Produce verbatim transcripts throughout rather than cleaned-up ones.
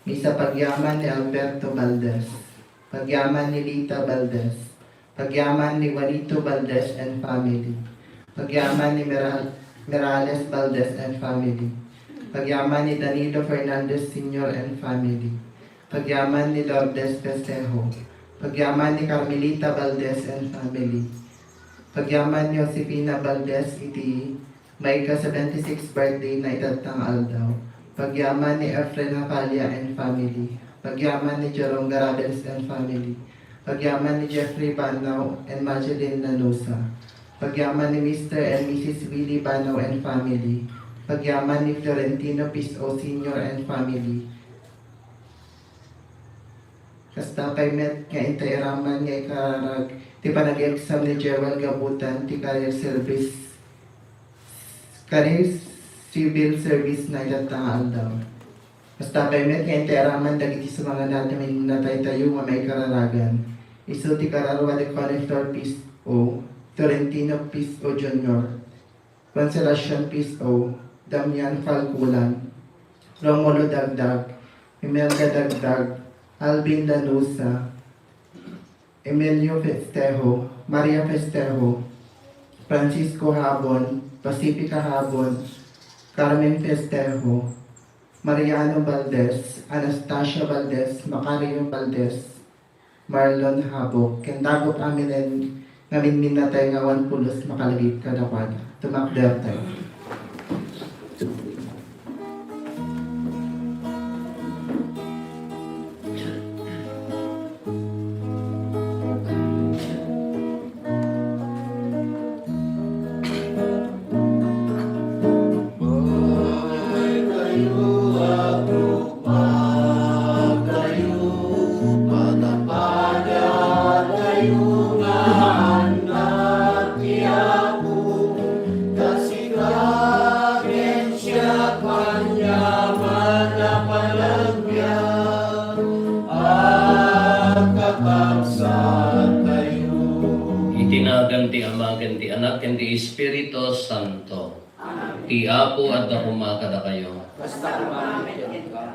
Misa pagyaman ni Alberto Valdez, pagyaman ni Lita Valdez, pagyaman ni Juanito Valdez and family, pagyaman ni Meral-, Merales Valdez and family, pagyaman ni Danilo Fernandez Senior and family, pagyaman ni Lourdes Festejo, pagyaman ni Carmelita Valdez and family, pagyaman ni Josefina Valdez iti maika seventy-six birthday na itatta nga aldaw. Pagyaman ni Efren Hapalla and family. Pagyaman ni Jerome Garabels and family. Pagyaman ni Jeffrey Banao and Madeline Lanusa. Pagyaman ni Mister and Missus Willie Banao and family. Pagyaman ni Florentino Piso Senior and family. Kasta pay met nga intay iraman nga ikararag ti panag-exam ni Jewel Gabutan ti career service, career civil service na itatta nga aldaw. Kasta pay met nga intay iraman dagiti sumangana ti minminataytayo nga maikararagan. Isu ti kararua ni Connie Flor Piso, Florentino Piso Junior, Consolacion Piso, Damian Falculan, Romulo Dagdag, Imelda Dagdag, Alvin Lanusa, Emilio Festejo, Maria Festejo, Francisco Habon, Pacifica Habon, Carmen Festejo, Mariano Valdez, Anastasia Valdez, Macario Valdez, Marlon Habok, ken dagop aminen nga minminatay nga awan pulos makalagip kadakuada. Tumakdertayo. Iti nagan ti Ama, ken ti Anak, ken ti Espiritu Santo. Ti Apo adda koma kadakayo.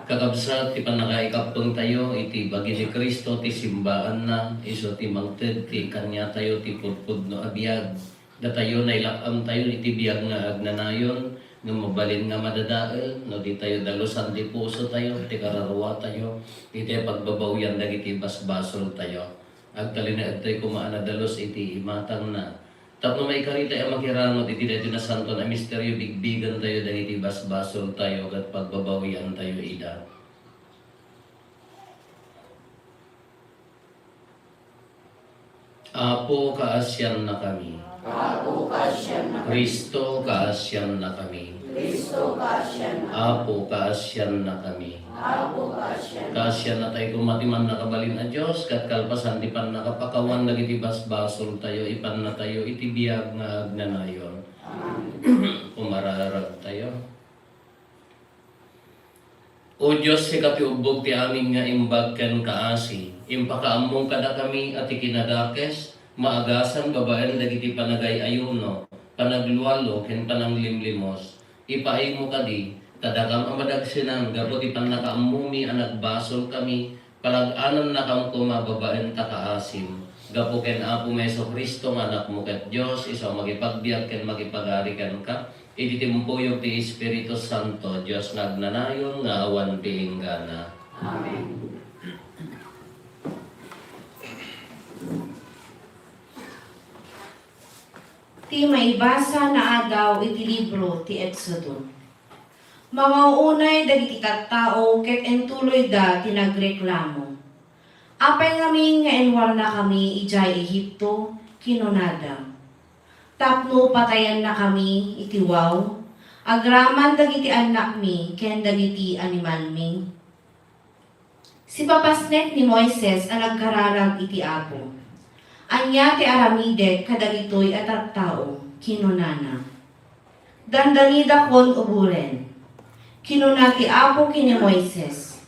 Kakabsat, ti pannakaikappengtayo iti bagi ni Cristo ti simbaanna, isu ti mangted ti kaniatayo ti pudpudno a biag. Datayo nailak-amtayo iti biag nga agnanayon, ngem mabalin nga madadael no ditayo dalusan ti pusotayo, ti kararuatayo, iti pagbabawian dagiti basbasoltayo. Agtalinaedtayo koma a nadalus iti imatangna. Tapno maikaritay a makiranod iti daytoy nasantoan a misterio, bigbigentayo dagiti basbasoltayo ket pagbabawiantayo ida. Apo, kaasiannakami. Apo, kaasiannakami. Cristo, kaasiannakami. Cristo, kaasiannakami. Apo, kaasiannakami. Apo, kaasian. Kaasiannatayo koma ti Mannakabalin a Dios, ket kalpasan ti pannakapakawan dagiti basbasoltayo, ipannatayo iti biag nga agnanayon. Amen. Umararagtayo. O Dios, sika ti ubbog ti amin nga imbag ken kaasi, impakaammom kadakami a ti kinadakes, maagasan babaen dagiti panagay-ayuno, panaglualo, ken pananglimlimos. Ipaaymo kadi, ta dakam a madagsenan gapu ti pannakaammomi a nagbasolkami, palag-anannakam koma babaen ta kaasim. Gapu ken Apomi Jesu-Cristo nga Anakmo ket Dios, isu a makipagbiag ken makipagari kenka, iti timpuyog ti Espiritu Santo, Dios nga agnanayon nga awan ti inggana. Amen. Ti maibasa nga adaw iti libro ti Exodo. Mangauunay dagiti tattao ket intuloyda ti nagreklamo. Apay ngamin nga inwarnakami idiay Egipto, kinunada, tapno patayannakami iti waw, agraman dagiti annakmi ken dagiti animalmi? Sipapasnek ni Moises a nagkararag iti Apo. Ania ti aramidek kadagitoy a tattao? Kinunana. Dandanidakon uboren. Kinuna ti Apo ken ni Moises,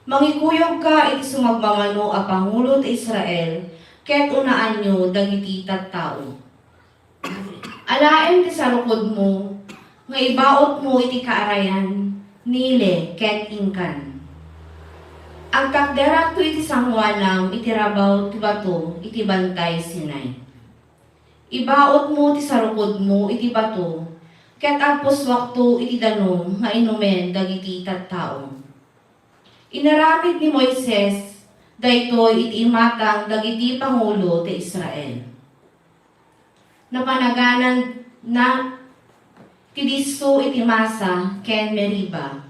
mangikuyogka iti sumagmamano a pangulo ti Israel ket unaanyo dagiti tattao. Alaem ti sarukodmo nga ibautmo iti kaarayan, nile ket inkan. Agtakderakto iti sangoanam iti rabaw ti bato iti bantay Sinai. Ibautmo ti sarukodmo iti bato, ket agpussuakto iti danum nga inumen dagiti tattao. Inaramid ni Moises daytoy iti imatang dagiti pangulo ti Israel. Napanagananna ti disso iti Masa ken Meriba,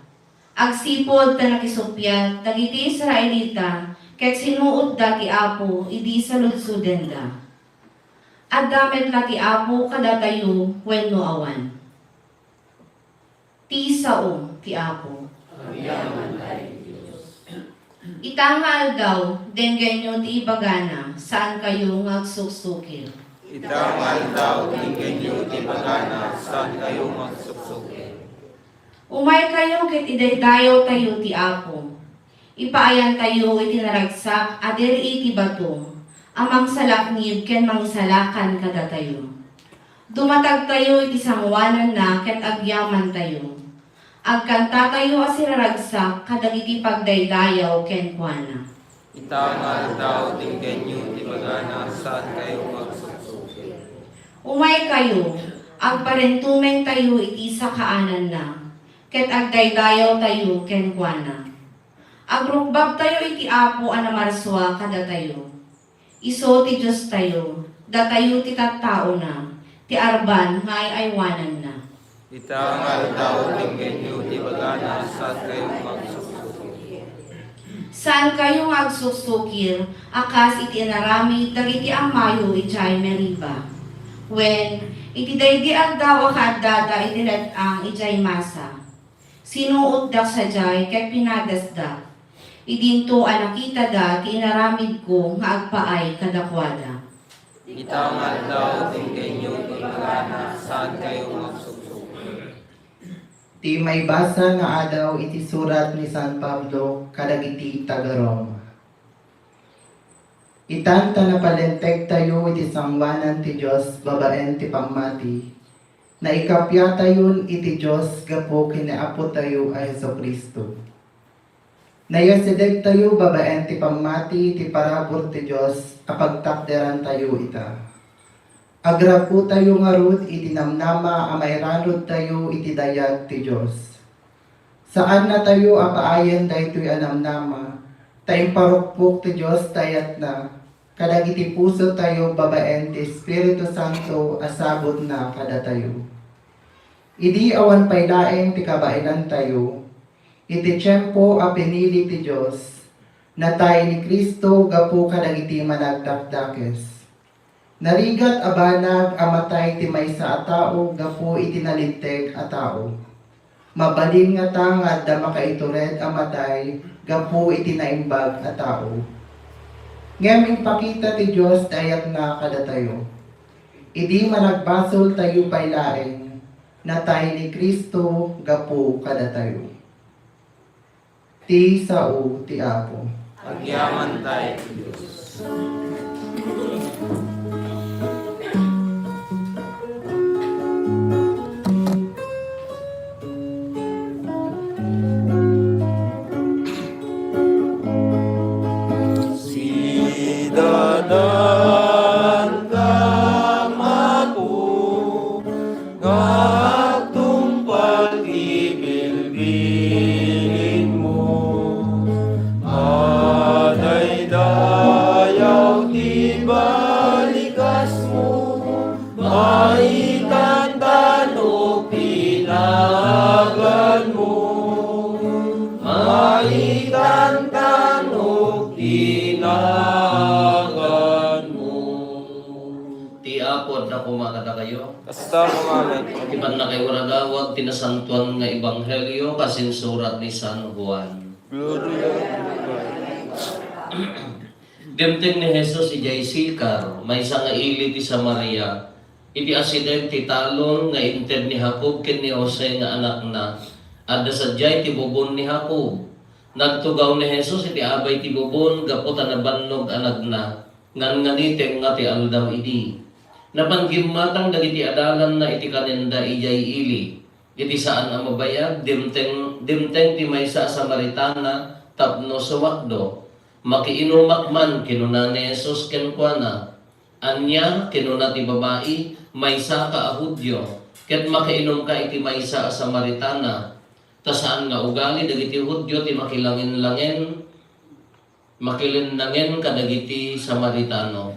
agsipud ta nakisuppiat dagiti Israelita ket sinuotda ti Apo idi saludsodenda. Adda met la ti Apo kadatayo wenno awan? Ti sao ti Apo. Agyaman tayo iti Dios. Ita nga aldaw, denggenyo ti ibagana, saankayo nga agsuksukir. Ita nga aldaw, denggenyo ti ibagana, saankayo nga agsuksukir. Umaykayo ket idaydayawtayo ti Apo. Ipaayantayo iti naragsak a diri ti bato a mangsalaknib ken mangisalakan kadatayo. Dumatagtayo iti sangoananna ket agyamantayo. Agkantatayo a siraragsak kadagiti pagdaydayaw kenkuana. Ita nga aldaw, denggenyo ti ibagana, saankayo nga agsuksukir. Umaykayo, agparentumengtayo iti sakaananna, ket agdaydayawtayo kenkuana. Agrukbabtayo iti Apo a namarsua kadatayo. Isu ti Diostayo, datayo ti tattaona, ti arban nga ay-aywananna. Ita nga aldaw, denggenyo ti ibagana, saankayo nga agsuksukir. Saankayo nga agsuksukir a kas iti inaramid dagiti ammayo idiay Meriba. Wen, iti daydi aldaw a kaaddada iti let-ang idiay Masa. Sinuotdak sadiay ket pinadasdak. Idinto a nakitada ti inaramidko nga agpaay kadakuada. Ita nga aldaw, denggenyo ti ibagana, saankayo nga agsuksukir. Ti maibasa nga adaw iti surat ni San Pablo kadagiti taga-Roma. Itan ta napalentegtayo iti sangoanan ti Dios babaen ti pammati, naikappiatayon iti Dios gapu ken ni Apotayo a Jesu-Cristo. Nayasidegtayo babaen ti pammati iti parabur ti Dios a pagtakderantayo ita. Agrag-otayo ngarud iti namnama a mairanudtayo iti dayag ti Dios. Saannatayo a paayen daytoy a namnama, ta imparukpok ti Dios ti ayatna kadagiti pusotayo babaen ti Espiritu Santo a sabutna kadatayo. Idi awan pay laeng ti kabaelantayo, iti tiempo a pinili ti Dios, natay ni Cristo gapu kadagiti managdakdakes. Narigat a banag a matay ti maysa a tao gapu iti nalinteg a tao. Mabalin ngata nga adda makaitured a matay gapu iti naimbag a tao. Ngem impakita ti Dios ti ayatna kadatayo. Idi managbasoltayo pay laeng, natay ni Cristo gapu kadatayo. Ti sao ti Apo. Agyamanta iti Dios. Sidadan ta maku nga agtungpal ti bilbilinmo. Madaydayaw ti balikasmo, maitan ta no pinaganmo, maitan ta no pinaganmo. Ti Apo adda koma kadakayo. Kasta koma met. Ti pannakaiwaragawag ti nasantoan nga ebanghelio kas insurat ni San Juan. Gloria. Dimteng ni Jesus idiay Sicar, maysa nga ili ti Samaria, iti asideg ti talon nga inted ni Jacob ken ni Jose nga anakna. Adda sadiay ti bubon ni Jacob. Nagtugaw ni Jesus iti abay ti bubon gapu ta nabannog a nagna. Nganngani ti engnga ti aldaw idi. Napan gimmatang dagiti adalanna iti kanenda idiay ili. Iti saan a mabayag, dimteng, dimteng ti maysa a Samaritana tapno sumakdo. "Makiinumak man," kinuna ni Jesus kenkuana. "Ania?" kinuna ti babai. "Maysaka a Judio, ket makiinumka iti maysa a Samaritana." Ta saan nga ugali dagiti Judio ti makilangen-langen, makilennangen kadagiti Samaritano.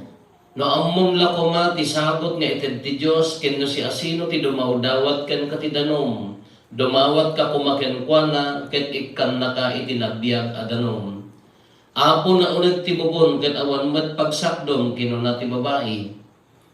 No ammom la koma ti sagut nga ited ti Dios ken no siasino ti dumawdawat kenka ti danum, dumawatka koma kenkuana ket ikkannaka iti nabiag a danum. "Apo, nauneg ti bubon ket awan met pagsakdom," kinuna ti babai.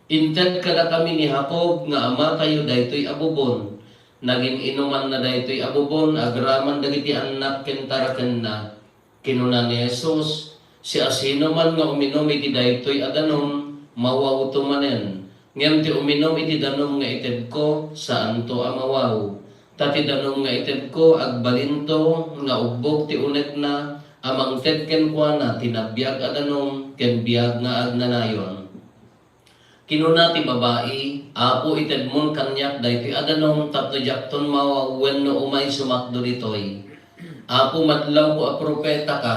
"Inted kadakami ni Jacob nga amatayo daytoy a bubon. Nagin-inumanna daytoy a bubon agraman dagiti annak ken tarakenna." Kinuna ni Jesus, "Siasinoman nga uminum iti daytoy a danum, mawawto manen. Ngem ti uminum iti danum nga itedko, saanto a mawaw. Ta ti danum nga itedko, agbalinto nga ubbog ti unegna a mangted kenkuana ti nabiag a danum ken biag nga agnanayon." Kinuna ti babai, "Apo, itedmon kaniak daytoy a danum tapno diakton mawaw wenno umay sumakdo ditoy. Apo, madlawko a profetaka.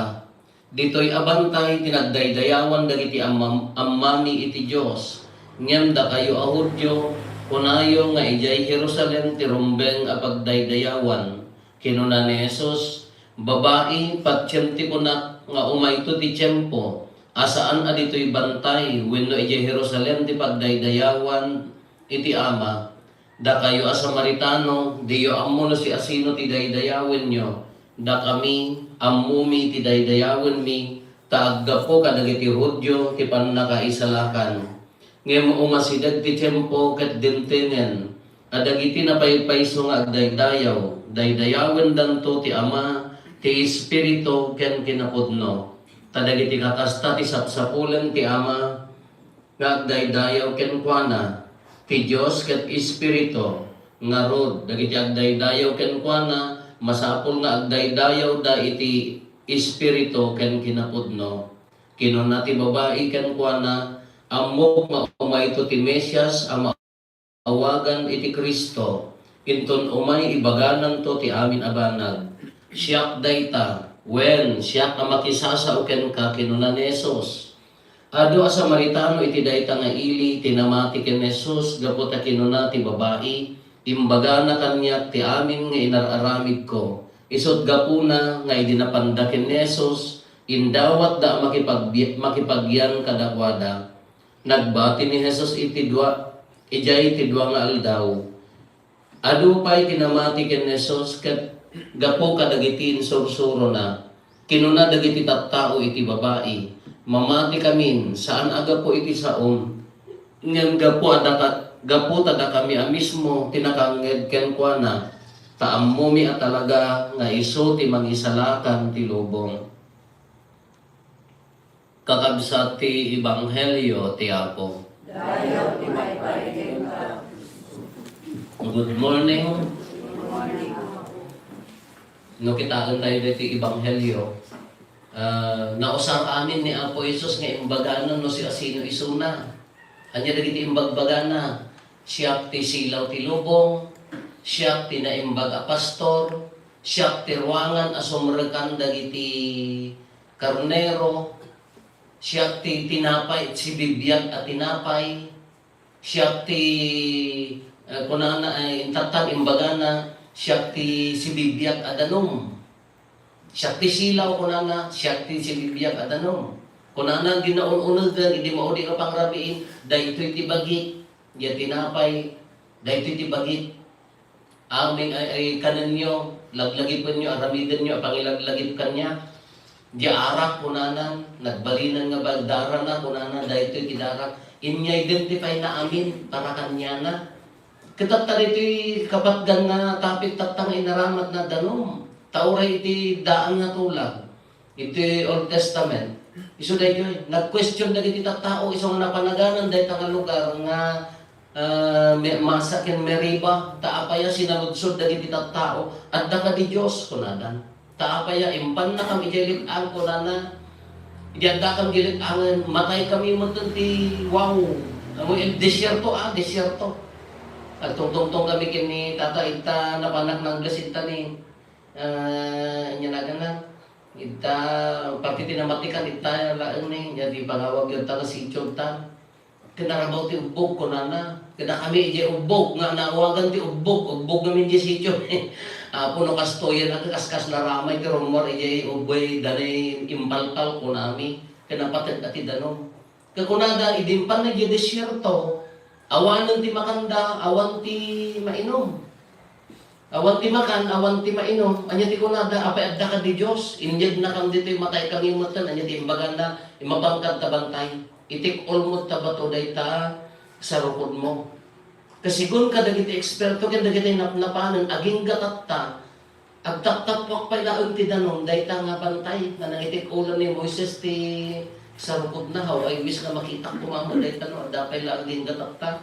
Ditoy a bantay ti nagdaydayawan dagiti ammam-, ammami iti Dios. Ngem dakayo a Judio, kunayo nga idiay Jerusalem ti rumbeng a pagdaydayawan." Kinuna ni Jesus, "Babai, patiem ti kunak nga umayto ti tiempo a saan a ditoy bantay wenno idiay Jerusalem ti pagdaydayawan iti Ama. Dakayo a Samaritano, diyo ammo no siasino ti daydayawenyo. Dakami, ammomi ti daydayawenmi, ta aggapu kadagiti Judio ti pannakaisalakan. Ngem umasideg ti tiempo ket dimtengen a dagiti napaypayso nga agdaydayaw, daydayawendanto ti Ama, ti Espiritu, ken kinapudno. Ta dagiti kakasta ti sapsapulen ti Ama nga agdaydayaw kenkuana. Ti Dios ket Espiritu, ngarud, dagiti agdaydayaw kenkuana, masapul nga agdaydayawda iti Espiritu ken kinapudno." Kinuna ti babai kenkuana, "Ammok nga umayto ti Mesias a maawagan iti Cristo. Inton umay, ibagananto ti amin a banag." "Siak dayta," wen, "Siak a makisasao kenka," kinuna ni Jesus. Adu a Samaritano iti dayta nga ili ti namati ken ni Jesus gapu ta kinuna ti babai, "Imbagana kaniak ti amin nga inar-aramidko." Isut' gapuna nga idi napanda ken ni Jesus, indawatda a makipagbi-, makipagyan kadakuada. Nagbati ni Jesus iti dua, idiay ti dua nga aldaw. Adu pay ti namati ken ni Jesus ket gapu kadagiti insursurona, kinuna dagiti tattao iti babai, "Mamatikamin, saan a gapu iti saom, ngem gapu a daka-, gapu ta dakami a mismo ti nakangngeg kenkuana, ta ammomi a talaga nga isu ti mangisalakan ti lubong." Kakabsat ti Ebanghelio ti Apo. Dayaw ti maiparigenka. Good morning. No kitaentayo daytoy Ebanghelio, ah, nausar amin ni Apo Jesus nga imbagana no siasino isuna. Ania dagiti imbagbagana? "Siak ti silaw ti lubong, siak ti naimbag a pastor, siak ti ruangan a sumrekan dagiti karnero, siak ti tinapay, sibibiag a tinapay, siak ti," eh, kunana, eh, intattang imbagana, "Siak ti sibibiag a danum. Siak ti silaw," kunana, "Siak ti sibibiag a danum." Kunana, dinaun-unegen idi maudi nga pangrabii, "Daytoy ti bagik, ya tinapay, daytoy ti bagik." Amin ay, ay kanenyo, laglagipenyo, aramidenyo a pangilaglagip kaniak. Diay arak, kunanan, nagbalinan nga bag-, darana, kunana, "Daytoy ti darak." Inya identify na amin para kaniana. Ket tatta ditoy kapatgan nga topic tatta nga inaramatna danum. Ta uray iti daan nga tulag. Iti Old Testament, isu daytoy, nag-question dagiti tattao isu nga napanaganan dayta nga lugar nga, ah, Me-, Masa ken Meriba, ta apaya sinaludsod dagiti tattao, "Adda kadi Dios?" kunadan. "Ta apaya impannakam idiay let-ang," kunana. "Idi addakam idiay let-angen, mataykami metten ti waw." Amo, eh, desierto, ah, desierto. Agtungtungtong kami ken ni Tata, ita napanak nang bless ita ni, ah, inya nagana. Ita, pati ti namatikan, ita laeng ni, nya di pangawag yun ta nga sitio ta. Kinarabaw ti ubbog, kunana. Kinakami ijay ubbog, nga naawagan ti ubbog, ubbog ngamin ijay sitio. Apo no kastoyen, ag-, kaskas naramay ti rummuar ijay ubbog, danay impalpal, kunami. Kinapateg a ti danum. Kakunada, idi impanna ijay desierto, awanen ti makanda, awan ti mainum. Awan ti makan, awan ti mainum. Ania ti kunada, apay adda kadi Dios? Inyegnakan ditoy matay kami metten. Ania ti imbagana? Imapangkad ta bantay. Itik-ol met ta bato dayta sarukodmo. Kasigun kadagiti eksperto ken dagiti napnapanen, agingga tatta, agtattappuak pay laeng ti danum, dayta nga bantay nga nangitik-olan ni Moises ti sarukodna. How I wish nga makitak koma met dayta no adda pay laeng agingga tatta.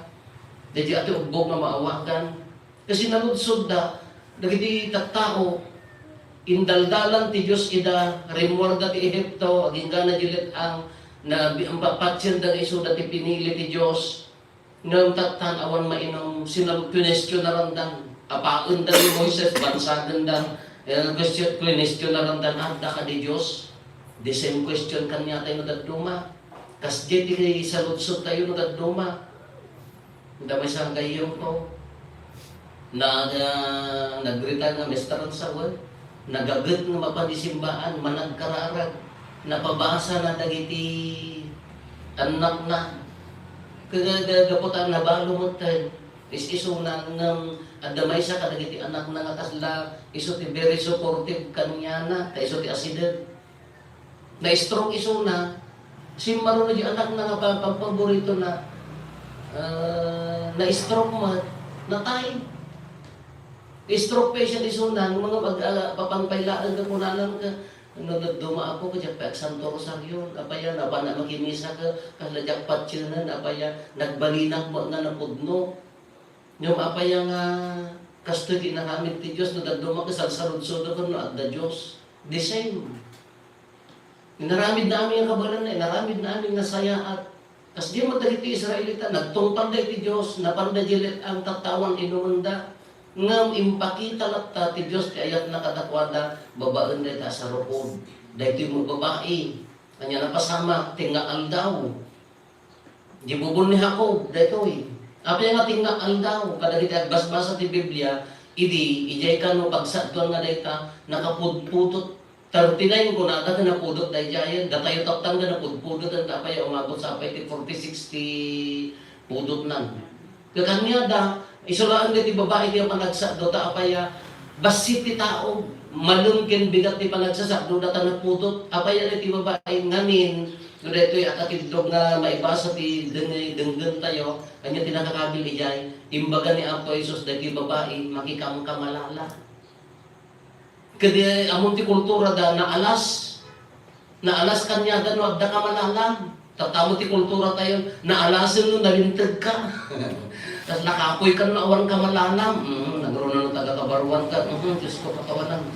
Daydi a ti ubbog nga maawagan. Kasi naludsodda, dagiti tattao, indaldalan ti Dios ida, rimmuarda ti Egipto, agingga na di let-ang, na bi-, ang papatsenda nga isuda ti pinili ti Dios, ngem tattan awan mainum, sinal-, kinestionarandan, apaendan ni Moises, bansagenda, eh, question, kinestionarandan, adda kadi Dios? The same question kaniatayo no dadduma. Kasdiay ti saludsodtayo no dadduma. Ita maysa nga gayyemko, na, na, nag-retire nga maestransa, wen, nagaget nga mapan simbaan, managkararag, napabasana dagiti annakna. Kaya ga-, gapu ta nabalo metten, is-isuna, ngem adda maysa kadagiti annakna nga kasla isu ti very supportive kaniana, ta isu ti asideg. Na-stroke isuna, simmaruno di anakna nga pa-, pagpaboritona, ah, na-stroke met, natay. Stroke patient isuna, nga mga mag-, ah, papanpaylaan ka, kunanan ka, "Ano, nagduma ako, kaya pa Santo Rosario, apaya, nabana makimisa ka, kasla diak patsyenan, apaya, nagbalinak mo nga napudno." Ngem apay nga kastoy ti inaramid ti Dios no dadduma ket salsaludsodko no adda Dios? The same. Inaramidna amin nga kabaelanna, inaramidna amin nga sayaat. Kasdi met dagiti Israelita, nagtungpalda iti Dios, napanda diay let-ang tatta awan inumenda. Ngem impakita latta ti Dios ti ayatna kadakuada babaen dayta a sarukod. Daytoy met babai, ania napasamak, tengnga aldaw. Di bubon ni Jacob, daytoy. Apay nga tengnga aldaw, kadagiti agbasbasa ti Biblia, idi, idiay kano pagsaduan nga dayta, nakapudpudot. Thirty-nine kunada nga napudot daydiayen, datayo taptan nga napudpudot, anta apay umabot sa apay ti forty, sixty pudotnan. Kakaniada, isu laeng daytoy babai ti panagsakdo, ta apay a, bassit ti tao, malem ken bigat ti panagsasakdo, data napudot. Apay a daytoy babai ngamin, no daytoy a katindog nga maibasa ti dengngay, denggentayo, ania ti nakakabil idiay? Imbaga ni Apo Jesus, daytoy babai, makikamkamalala. Kadi, ammom ti kulturada, naalas. Naalas kaniada no adda kamalalam. Tattamo ti kulturatayo, naalasen no nalintegka. Kasla kapoykan no awan kamalalam. Mm, nagruna no taga-Cabarruan ka. Mm, Diyos ko, patawanan.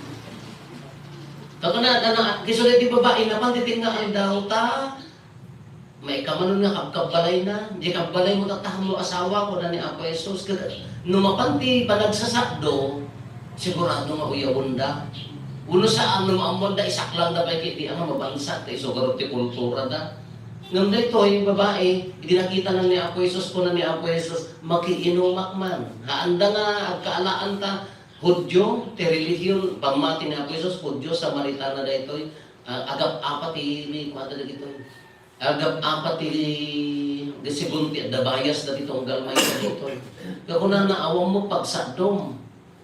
Kakana, kana, kiso daytoy babai, napan ti tengnga aldaw ta, maikamanon nga kabkabbalayna, di kabbalaymo tatta no asawa, kuna ni Apo Jesus. Ket no mapan ti panagsasakdo, sigurado nga uyawenda. Wenno saan, no maammoanda, isaklangda pay ket di nga mabansa, ta isu garud ti kulturada. Ngem daytoy babai, idi nakitana ni Apo Jesus, kuna ni Apo Jesus, "Makiinumak man." Haanda nga agkaalaan ta, Judio ti relihiyon, pammati ni Apo Jesus, Judio, Samaritana daytoy, ah, agap-apa ti, ni, kuada dagitoy. Agap-apa ti, ti sigun ti adda bias dagiti tunggal maysa daytoy. Kakunana, "Awan mo pagsakdom.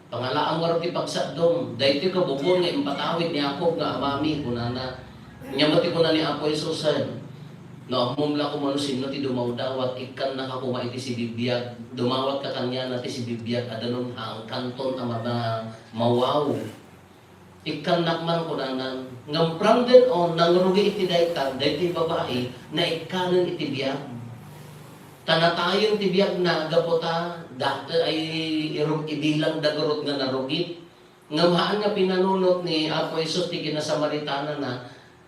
Pangalaam ngarud ti pagsakdom. Daytoy kabubon nga impatawid ni Jacob nga amami," kunana. Nya met ti kuna ni Apo Jesus, "No ammom la koma no sinno ti dumawdawat, ikkannaka koma iti sibibiag. Dumawatka kaniana ti sibibiag a danum, haan kanton a mama-, mawaw." Ikkannak man kunanan. Ngem from then on, nangrugi iti dayta, daytoy babai, naikkanen iti biag. Ta natayen ti biagna gapu ta dake ay irug-, ibilangda garud nga narugit. Ngem haan nga pinanunot ni Apo Jesus ti kinasamaritana na,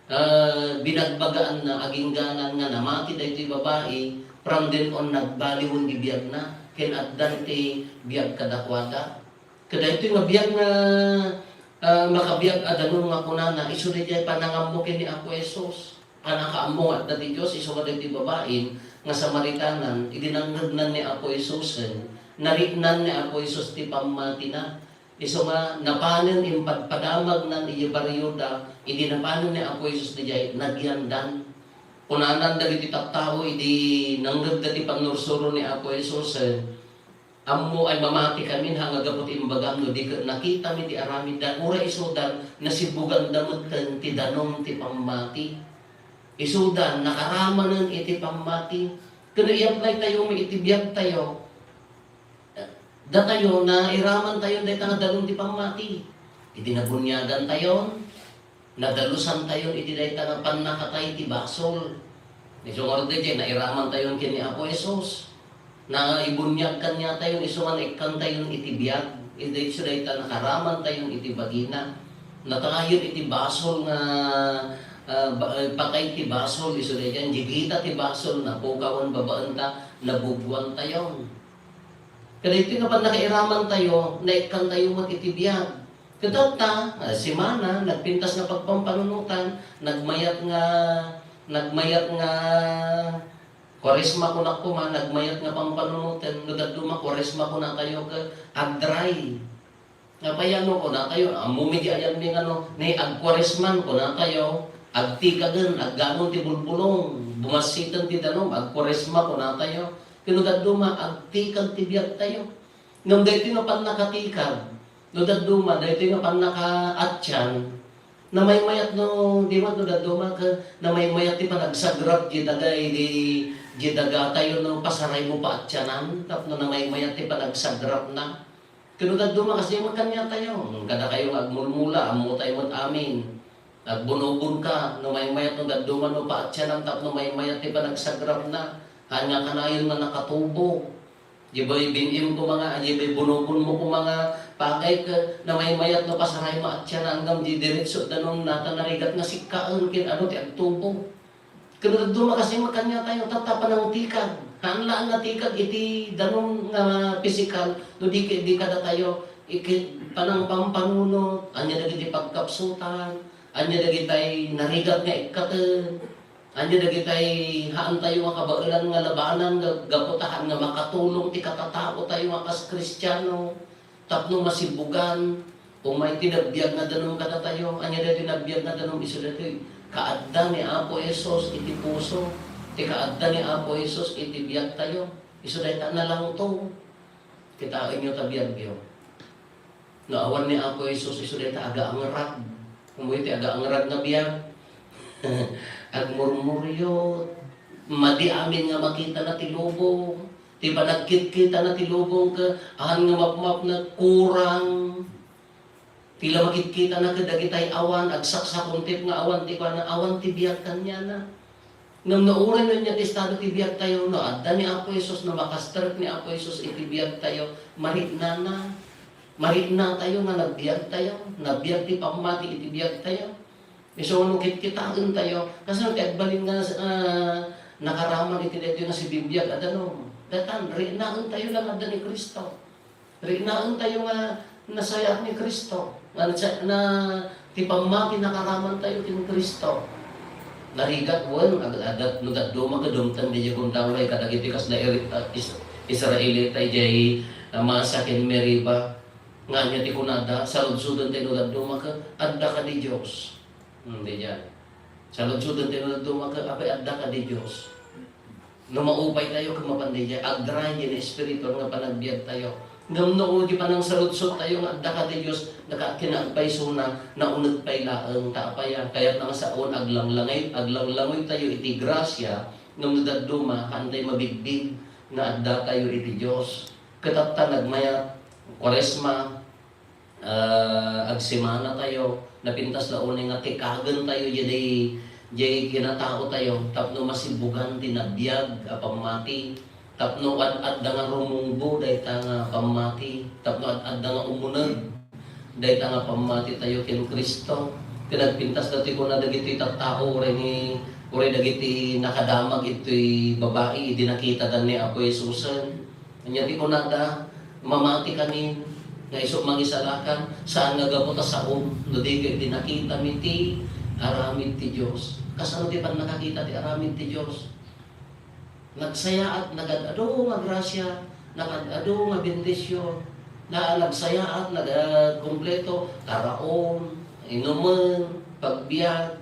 ah, binagbagaanna, agingganan nga namati daytoy babai, from then on, nagbaliwen ti biagna, ken addan ti biag kadakuada. Kadaytoy nga biag nga Ah, makabiag a danum nga kunana, isu daydiay panangammo ken ni Apo Jesus. Pannakaammo nga adda ti Dios, isu nga daytoy babain nga Samaritanan, idi nangngegnan ni Apo Jesusen, nariknan ni Apo Jesus ti pammatina. Isu nga napanen impadpadamagnan idiay barrioda, idi napanen ni Apo Jesus daydiay, nagyandan. Kunanan dagiti tattao idi nangngegda ti pannursuro ni Apo Jesusen, Ammo ay mamati kami, ha, nga gapu ti imbagam, no di ket nakitami ti aramidda, uray isudan, nasibuganda metten ti danum ti pammati. Isudan, nakaramanen iti pammati. Ken no i-apply tayo met iti biag tayo, datayo, nairaman tayo dayta nga danum ti pammati. Idi nabuniagan tayo, Nadalusan tayon iti dayta nga pannakatay ti basol. Isu ngarud daydiay, nairaman tayon ken ni Apo Jesus. Naibuniag kaniatayon, isu nga naikkan tayon iti biag. Iti isu dayta nakaraman tayon iti bagina. Natayon iti basol nga, ah, ba-, eh, patay ti basol, isu daydiay, jigita ti basol, napukawan babaen ta, nabugwan tayon. Kadaytoy nga pannakairaman tayo, naikkan tayo met iti biag. Ket adda, ah, semana, nagpintas nga pagpampanunotan, nagmayat nga, nagmayat nga Kuaresma kunak koma, nagmayat nga pampanunoten, no dadduma Kuaresma kunatayo ket agdry. Apay no kunatayo, ammom idi ayanmi nga no, ni agkuaresman kunatayo, agtikagen, aggangon ti bulbulong, bumassiten ti danum, agkuaresma kunatayo. Ket no dadduma, agtikag ti biagtayo. Ngem daytoy nga pannakatikag, no dadduma, daytoy nga pannakaattian, namaymayat no, di met no dadduma, ket namaymayat ti panagsagrap, di dagay, di, di dagatayo no, pasaraymo paattianan, tapno namaymayat ti panagsagrapna. Ket no dadduma, kasdiay met kaniatayo, kadakayo nga agmulmula, ammotayo met amin. Agbunobon ka, no maymayat no dadduma no paattianan tapno maymayat ti panagsagrapna. Haan nga kanayon nga nakatubo. Di bay bin-im koma nga, di bay bunobon mo koma nga, pagay ket namaymayat no kasaraymo attianan ngem di diretso danum nata narigat nga sikkaen ken adu ti agtubo. Ket no dadduma kasdiay met kaniatayo, tatta panangtikag. Haan la nga tikag iti danum nga pisikal, no di, di kadatayo, iki-, panangpampanuno, ania dagiti pagkapsutan, Ania dagitay narigat nga ikkaten? Ania dagitay haantayo nga kabaelan nga labanan nga gapu ta haan nga makatulong ti katataotayo nga kas Kristiano tapno masibugan? Umay ti nagbiag nga danum kadatayo. Ania dagiti nagbiag nga danum? Isu dagitoy kaadda ni Apo Jesus iti puso, ti kaadda ni Apo Jesus iti biagtayo. Isu dayta nalangtong. Kitaenyo ta biagyo. No awan ni Apo Jesus, isu dayta agaangrag. Umay ti agaangrag nga biag. Agmurmuryot. Madi amin nga makitana ti lubong. Ti panagkitkitana ti lubong ket haan nga mapmapnek, kurang. Ti la makitkitana ket dagitay awan, agsaksakuntip nga awan ti kuana, awan ti biag kaniana. Ngem no uray no ania ti estado ti biagtayo, no adda ni Apo Jesus, no makastrek ni Apo Jesus iti biagtayo, mariknana. Mariknatayo nga nagbiagtayo, nagbiag ti pammati iti biagtayo. Isu no kitkitaentayo, kasano ti agbalin nga, ah, nakaraman iti daytoy nga sibibiag a danum? Daytan, riknaentayo la nga adda ni Cristo. Riknaentayo nga nasayaat ni Cristo, nga nasa-, na, ti pammati nakaramantayo ken Cristo. Narigat wen, ag-, adat, no dadduma ket dumteng diay gundaway kadagiti kasla iri-, ah, Is-, Israelita idiay, ah, Masa ken Meriba. Nga ania ti kunada, saludsodentayo no dadduma ket, adda kadi Dios? Hmm, diay. Saludsodentayo no dadduma ket, apay adda kadi Dios? No maupaytayo ket mapan daydiay, agdry diay nga espiritu nga panagbiagtayo. Ngem no di panangsaludsodtayo nga adda kadi Dios, naka-, kinaagpaysona, nauneg pay laeng, ta apay a, kayatna nga saon, aglanglangay-, aglanglangoytayo iti grasia, ngem no dadduma, haantay mabigbig nga addatayo iti Dios. Ket adda nagmayat, Kuaresma, ah, agsemanatayo, napintas la unay nga tikagentayo diay, diay kinataotayo tapno masibugan ti nabiag a pammati, tapno ad-adda nga rumungbo dayta nga pammati, tapno ad-adda nga umuneg dayta nga pammatitayo ken Cristo. Ket nagpintas datoy kuna dagiti tattao, uray ni, uray dagiti nakadamag itoy babai idi nakitada ni Apo Jesusen. Ania ti kunada, mamati kami, Nga isu mangisalakan, saan nga gapu ta saom, no di ket ti nakitami ti aramid ti Dios. Kasano ti pannakakita ti aramid ti Dios? Nagsayaat, nagad-adu nga grasya, nagad-adu nga bendisyon, na nagsayaat, nagkumpleto, karaon, inumen, pagbiag.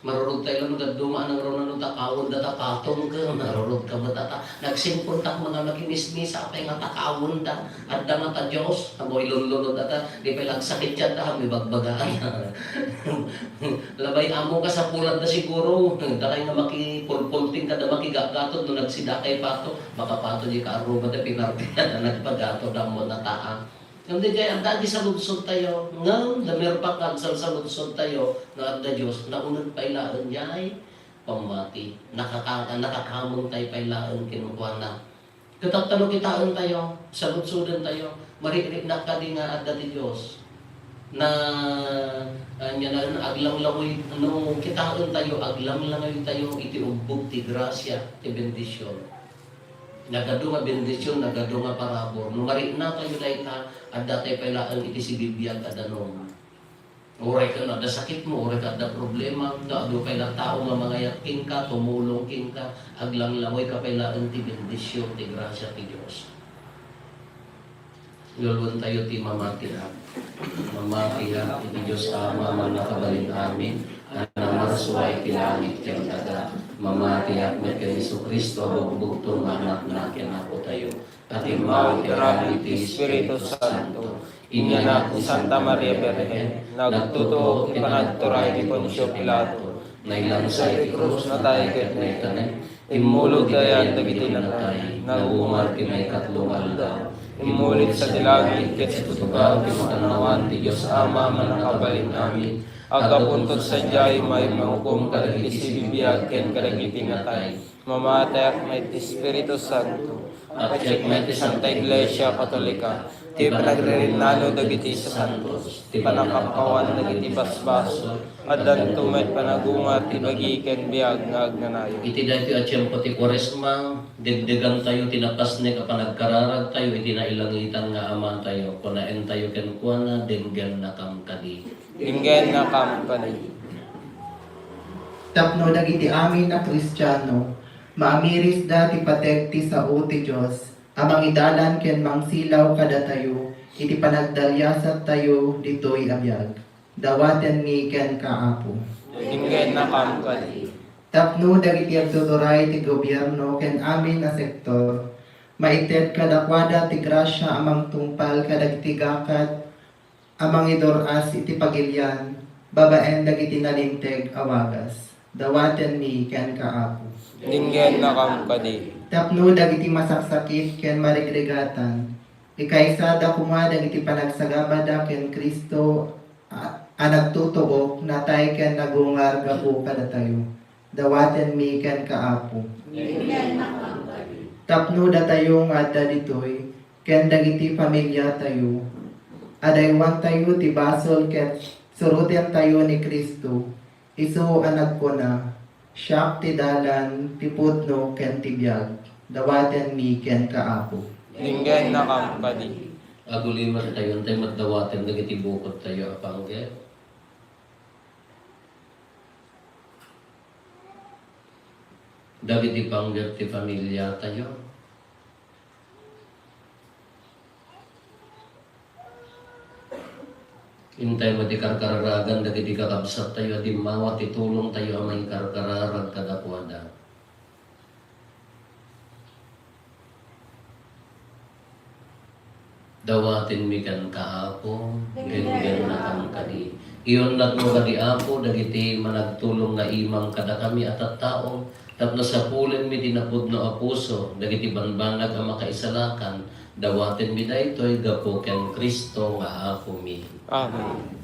Marurod tayo lang dadduma, nang runa no takawen da ta patong ka, marurod ka ba tata? Nagsimpon tak mga makimismisa, apay nga takawen da, adda nga ta Dios, amo ilunlunod ata, di pay lagsakit yan ta, may bagbagaan. Labay amo ka sa pulan da siguro, dakay nga makipulpulting kada makigagatod no nagsidakay pato, makapato di kaaruba da pinartian, nagpagato da mo nataan. Ngem daydiay, adda di saludsodtayo, ngem damirpak nga agsalsaludsodtayo nga adda Dios, nauneg pay laeng diay pammati. Nakaka-, nakakamengtayo pay laeng kenkuana. Ket tapno kitaentayo, saludsodentayo, mariknak kadi nga adda ti Dios. Na, ania na, aglanglangoy, no kitaentayo, aglanglangoytayo iti ubbog ti grasia, ti bendision. Nagadu nga bendision, nagadu nga parabur. No mariknatayo dayta, adda tayo pay laeng iti sibibiag a danum. Uray ka no adda sakitmo, uray ka adda problema, no adu pay la tao nga mangayat kenka, tumulong kenka, aglanglangoyka pay laeng ti bendision, ti grasia ti Dios. Luluentayo ti mamatiak. Mamatiak iti Dios Ama a mannakabalin amin, a namarsua iti langit ken daga. Mamatiak met ken Jesu-Cristo a bugbugtong nga Anakna ken Apotayo, a timmaw iti aramid ti Espiritu Santo. Inyanak ni Santa Maria Birhen, nagtutuok ti panagturay ni Poncio Pilato. Nailangsa iti krus, natay ket naitanem. Immulod dayan dagiti natay, nagungar ti maikatlo nga aldaw. Immulid sa ti langit ket situtugaw ti makannawan ti Dios Ama a mannakabalin amin. Aggapunto sadiay, maimahukom kadagiti sibibiag ken kadagiti natay. Mamatiak met ti Espiritu Santo. Patiek met ti Santa Iglesia Katolika, ti panagririnnano dagiti santos, ti pannakapkawan dagiti basbasol, addanto met panagungar ti bagi ken biag nga agnanayon. Iti daytoy a tiempo ti Kuaresma, degdegantayo ti napasnek a panagkararagtayo iti nailangitan nga Amatayo. Kunaentayo kenkuana, "Denggennakam kadi." Denggennakam kadi. Tapno dagiti amin a Kristiano, maamirisda ti pateg ti sao ti Dios a mangidalan ken mangsilaw kadatayo iti panagdaliasattayo ditoy a biag. Dawatenmi kenka, Apo. Denggennakam kadi. Tapno dagiti agtuturay ti gobierno ken amin a sektor, maited kadakuada ti grasia a mangtungpal kadagiti gakat a mangidur-as iti pagilian babaen dagiti nalinteg a wagas. Dawatenmi kenka, Apo. Denggennakam kadi. Tapno dagiti masaksakit ken marigrigatan, ikaysada koma dagiti panagsagabada ken Cristo a, a nagtutuok, natay ken nagungar gapu kadatayo. Dawatenmi kenka, Apo. Denggennakam kadi. Tapno datayo nga adda ditoy, ken dagiti familiatayo, adaywantayo ti basol ket surotentayo ni Cristo, isu a nagkuna, "Siak ti dalan, ti pudno, ken ti biag." Dawatenmi kenka, Apo. Denggennakam kadi. Agulimantayo, intay met dawaten dagiti bukodtayo a panggep. Dagiti panggep ti familiatayo. Intay met ti karkararagan dagiti kakabsattayo a dimmawa ti tulongtayo a maikarkararag kadakuada. Dawatenmi kenka, Apo, denggennakam kadi. Iunnatmo kadi, Apo, dagiti managtulong nga imam kadakami a tattao, tapno sapulenmi ti napudno a puso dagiti banbanag a makaisalakan. Dawatenmi daytoy gapu ken Cristo nga Apomi. Amen.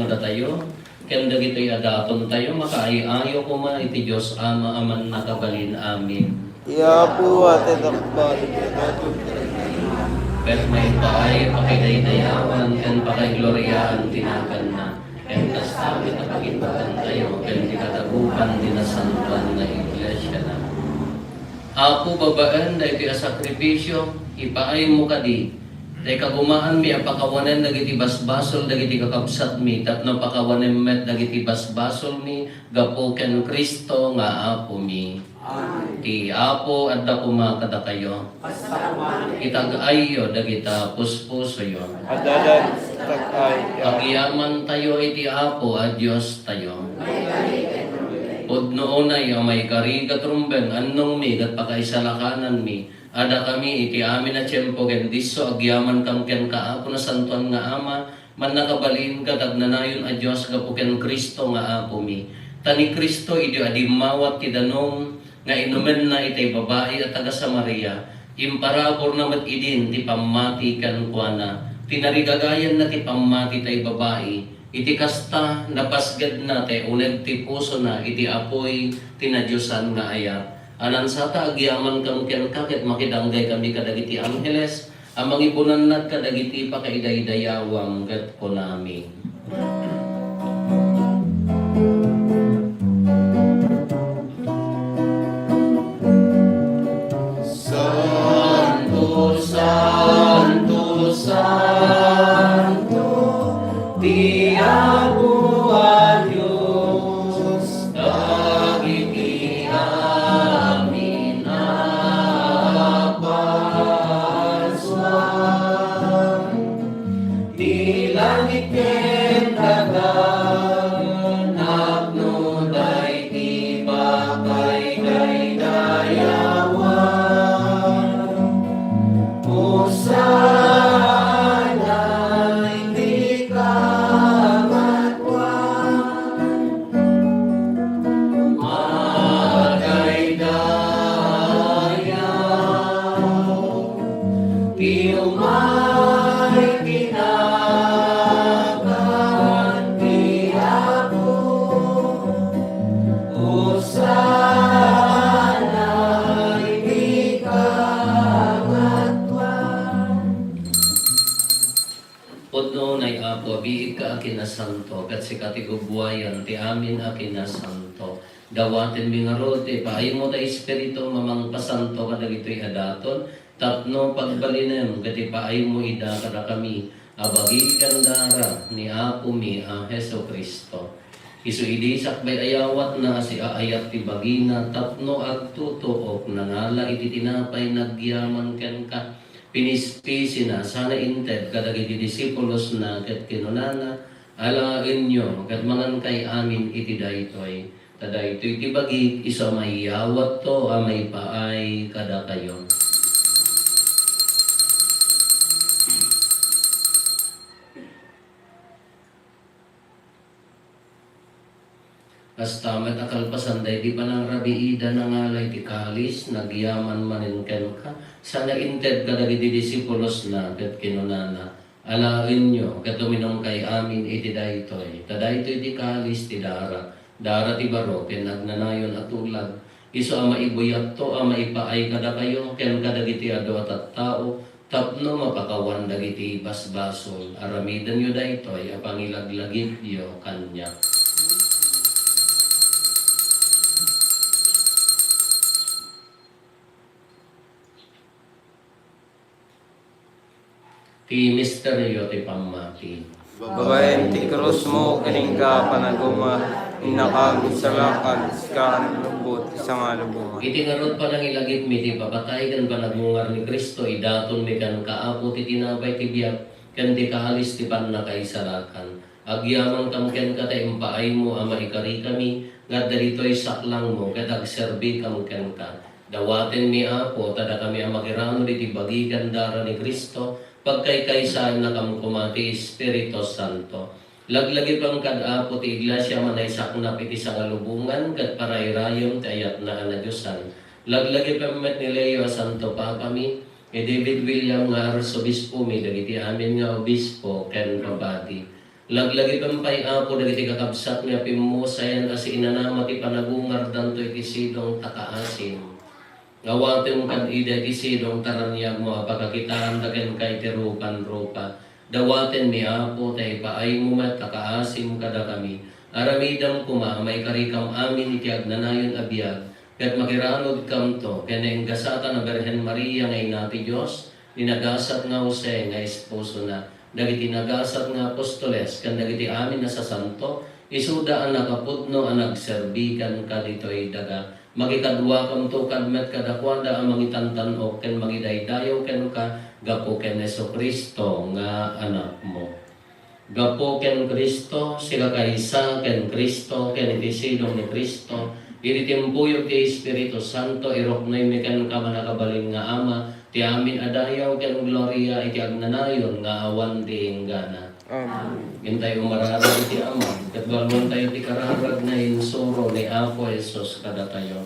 datayo, ken dagitoy a datontayo, makaay-ayo koma iti Dios Ama a Mannakabalin. Amen. Ti Apo a ti dakbal, ket maipaay pakidaydayawan ken pakaigloriaan ti naganna, ken kasta met a pakimbagantayo ken ti kadagupan ti nasantoan nga Iglesiana. Apo, babaen daytoy a sakrifisio, ipaaymo kadi, tay kagumaanmi a pakawanen dagiti basbasol dagiti kakabsatmi, tapno pakawanem met dagiti basbasolmi gapu ken Cristo nga Apomi. Amen. Ti Apo adda koma kadakayo. Kasta koma. Itag-ayyo dagita puspusoyo. Adda laeng itag-ay. Agyamantayo iti Apo a Diostayo. Pudno unay a maikari ket rumbeng, annongmi ket pakaisalakananmi. Adakami iti amin a tiempo ken disso, agyamankam kenka, Apo, nasantoan nga Ama, mannakabalin ket agnanayon a Dios gapu ken Cristo nga Apomi. Ta ni Cristo, idi adimmawat ti danum nga inumenna itay babai a taga-Samaria, imparaburna met idin ti pammati kenkuana. Tinarigagayanna ti pammati tay babai. Iti kasta, napasgedna tay uneg ti pusona iti apuy ti nadiosan nga ayat. Anan sata, agyamankam kenka ket makidanggay kami kadagiti angheles a mangibunan kadagiti pakaidaydayawam ket kunami, Santo, Santo, Santo, ti Apo a Dios, dagiti amin a parsua. Ti langit ken daga napnoda iti pakaidaydayawan. Hosanna iti kangatoan. Madaydayaw ti umay ti nagan ti Apo. Hosanna iti kangatoan. Pudno unay, Apo, a biigka a kinasanto, ket sika ti gubbuayan ti amin a kinasanto. Dawatenmi ngarud ti ipaaymo ta Espiritu a mangpasanto kadagitoy a daton, tapno pagbalinem ket ipaaymo ida kadakami a bagi ken dara ni Apomi a Jesu-Cristo. Isu idi sakbay a yawatna a siaayat ti bagina tapno agtutuok, nangala iti tinapay, nagyaman kenka, pinispisina, sana inted kadagiti disipulosna ket kinunana, Alaenyo ket mangankay amin iti daytoy, ta daytoy ti bagik, isu a maiyawatto a maipaay kadakayo. Kasta met a kalpasan daydi panangrabiida, nangala iti kalis, nagyaman manen kenka, sana inted kadagiti disipulosna ket kinunana, Alaenyo ket uminumkay amin iti daytoy, ta daytoy ti kalis ti dara, dara ti baro ken agnanayon a tulag, isu a maibuyatto a maipaay kadakayo ken kadagiti adu a tattao, tapno mapakawan dagiti basbasol. Aramidenyo daytoy a pangilaglagipyo kaniak. Ti misterio ti pammati. Babaen ti krusmo ken inka a panagumar, innaka a misalakad, sika a nanglupot, sangsalubongan. Iti ngarud, panangilagipmi ti ipapatay ken panagungar ni Cristo, idatonmi kenka, Apo, ti tinapay ti biag ken ti kalis ti pannakaisalakan. Agyamankam kenka ta impaaymo a maikarikami nga adda ditoy saklangmo ket agserbikam kenka. Dawatenmi, Apo, ta dakami a makirano diti bagi ken dara ni Cristo, pagkaykaysaennakam koma ti Espiritu Santo. Laglagipem kad, Apo, ti Iglesia a manaysaknap iti sangalubongan ket parairayem ti ayatna a nadiosan. Laglagipem met ni Leo a Santo Papami, ni David William nga Arsobispomi, dagiti amin nga obispo ken papadi. Laglagipen pay, Apo, dagiti kakabsatmi a pimmusayan a siinanama ti panagungardanto iti sidong ta kaasim. Awatem kad ida iti sidong ta raniagmo a pakakitaanda kenka iti rupan-rupa. Dawatenmi, Apo, ta ipaaymo met a kaasim kadakami. Aramidem koma a maikarikam amin iti agnanayon a biag, ket makiranudkamto ken nainggasatan a Birhen Maria nga Ina ti Dios, ni nagasat nga Jose nga esposona, dagiti nagasat nga apostoles, ken dagiti amin a sasanto, isuda a nakapudno a nagserbi kenka ditoy daga. Makikaduakamto kad met kadakuada a mangitantan-ok ken mangidaydayaw kenka gapu ken Jesu-Cristo nga Anakmo. Gapu ken Cristo, sikakaysa ken Cristo, ken iti sidong ni Cristo, iti timpuyog ti Espiritu Santo, iruknoymi kenka, mannakabalin nga Ama, ti amin a dayaw ken gloria iti agnanayon nga awan ti inggana. Amen. Intayo umararag iti Ama, ket walwantayo ti kararag nga insuro ni Apo Jesus kadatayo.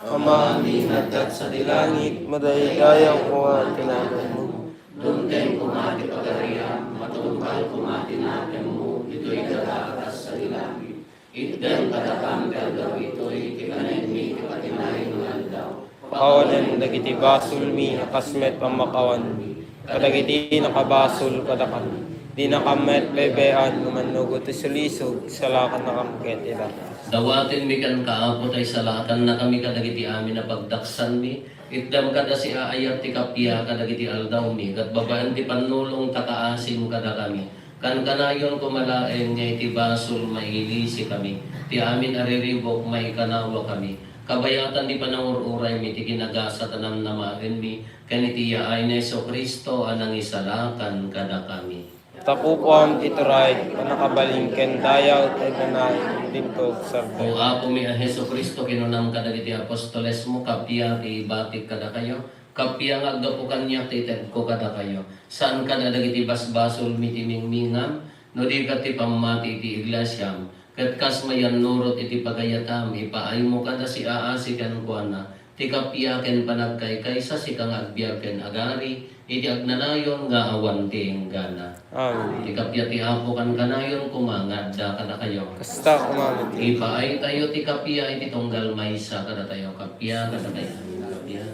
Amami nga adda sadi langit, madaydayaw koma ti naganmo. Dumteng koma ti pagariam, matungpal koma ti nakemmo, ditoy daga a kas sadi langit. Itdem kadakam ti aldaw itoy ti kanenmi ti patinayon nga aldaw. Pakawanem dagiti basolmi a kas met pammakawanmi kadagiti nakabasol kadakami. Dinakam met baybay-an nga mannugot ti sulisog, salakannakam ket ida. Dawatenmi kenka, Apo, ta isalakannakami kadagiti amin a pagdaksanmi. Itdem kada siaayat ti kappia kadagiti aldawmi, ket babaen ti pannulong ta kaasim kadakami. Kankanayon koma laeng nga iti basol mailisikami, ti amin a riribuk maikanawakami. Kabayatan ti panangur-uraymi ti kinagasat a namnamaenmi, ken iti yaay ni Jesu-Cristo a nangisalakan kadakami. Takukuam ti turay, pannakabalin ken dayaw ti agnanayon, dinto agserbi. O Apomi a Jesu-Cristo, kinunam kadagiti apostolesmo, kappia ti ibatik kadakayo, kappia nga aggapu kaniak ti itedko kadakayo. Saan kad a dagiti basbasolmi ti mingmingam, no di ket ti pammati iti iglesiam, ket kas mayannurot iti pagayatam, ipaaymo kad a siaasi kenkuana, ti kappia ken panagkaykaysa, sika nga agbiag ken agari, iti agnanayon nga awan ti inggana. Amen. Ti kappia ti Apo kankanayon koma nga adda kadakayo. Kasta koma met. Ipaaytayo ti kappia iti tunggal maysa kadatayo. Kappia kadakayo. Kappia.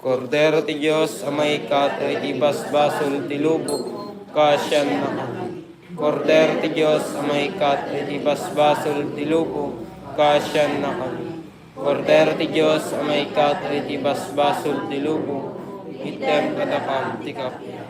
Kordero ti Dios a maikkat iti basbasol ti lubong, kaasiannakami. Kordero ti Dios a maikkat iti basbasol ti lubong, kaasiannakami. Kordero ti Dios a maikkat iti basbasol ti lubong, itdem kadakam ti kappia.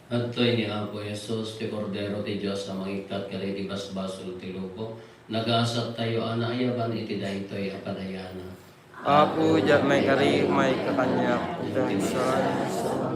Adtoy ni Apo Jesus, ti Kordero ti Dios a mangikkat kadagiti basbasol ti lubong, nagasattayo a naayaban iti daytoy a padayanan. Apo, diak maikari, maikka kaniak, iti naisalakan.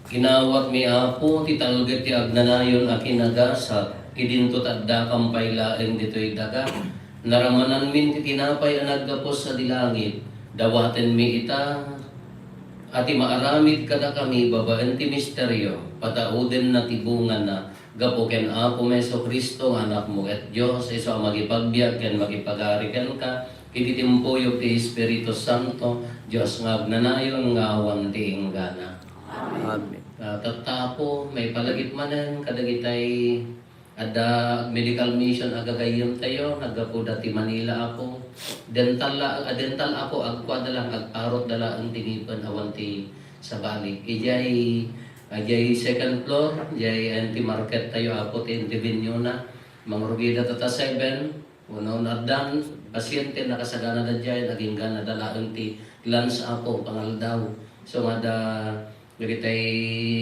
Inawatmi, Apo, ti talged ti agnanayon a kinagasat, idinto ta addakam pay laeng ditoy daga. Naramananmin ti tinapay a naggapu sadi langit. Dawatenmi ita a ti maaramid kadakami babaen ti misterio, pataudenna ti bungana, gapu ken Apomi Jesu-Cristo nga Anakmo ket Dios, isu a makipagbiag ken makipagari kenka, iti timpuyog ti Espiritu Santo, Dios nga agnanayon nga awan ti inggana. Amen. Ah, tatta, Apo, maipalagip manen kadagitay adda medical mission a gagayyemtayo, naggapuda ti Manila, Apo. Dental la, ah, dental, Apo, agkuada lang, agparutda laeng ti ngipen awan ti sabali. Idiay, idiay second floor, idiay, ah, ti market tayo, Apo, ti intervenue na. Mangrugida tatta seven, Unaon addan, pasyente, nakasaganada diay, nagingganada laeng ti lunch, Apo, pangaldaw. So, nga da, dagitay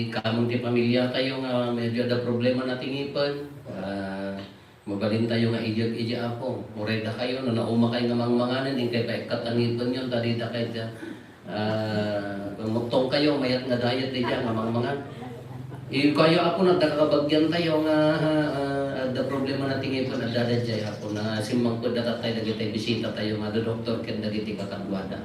kameng ti pamiliatayo nga medyo adda problema na ti ngipen, ah, mabalintayo nga idiag idi, Apo. Uray dakayo, no naumakayo nga mangmanganen, inkay paikkat a ngipenyon, ta didakay da, Ah, mutong kayo, mayat nga diet dayta nga mangmangan. Ikayo, Apo, adda kabagiantayo nga, ah, adda problema na ti ngipen, adda daydiay, Apo, na simmangpet da tattay dagiti bisitatayo nga adda doktor ken dagiti kakaduada.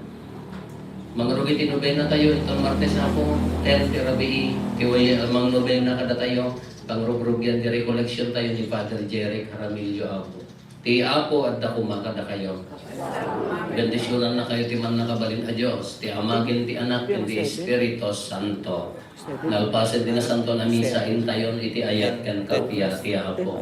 Mangrugit ti nobenatayo, iton Martes, Apo, ten ti rabii, ti way, ah, mangnobena kadatayo, pangrugrugian ti recollectiontayo ni Father Jeric Jaramillo, Apo. Ti Apo adda koma kadakayo. Bendisionannakayo ti Mannakabalin a Dios, ti Ama ken ti Anak ken ti Espiritu Santo. Nalpasen ti Nasanto a Misa, intayon iti ayat ken kappia ti Apo.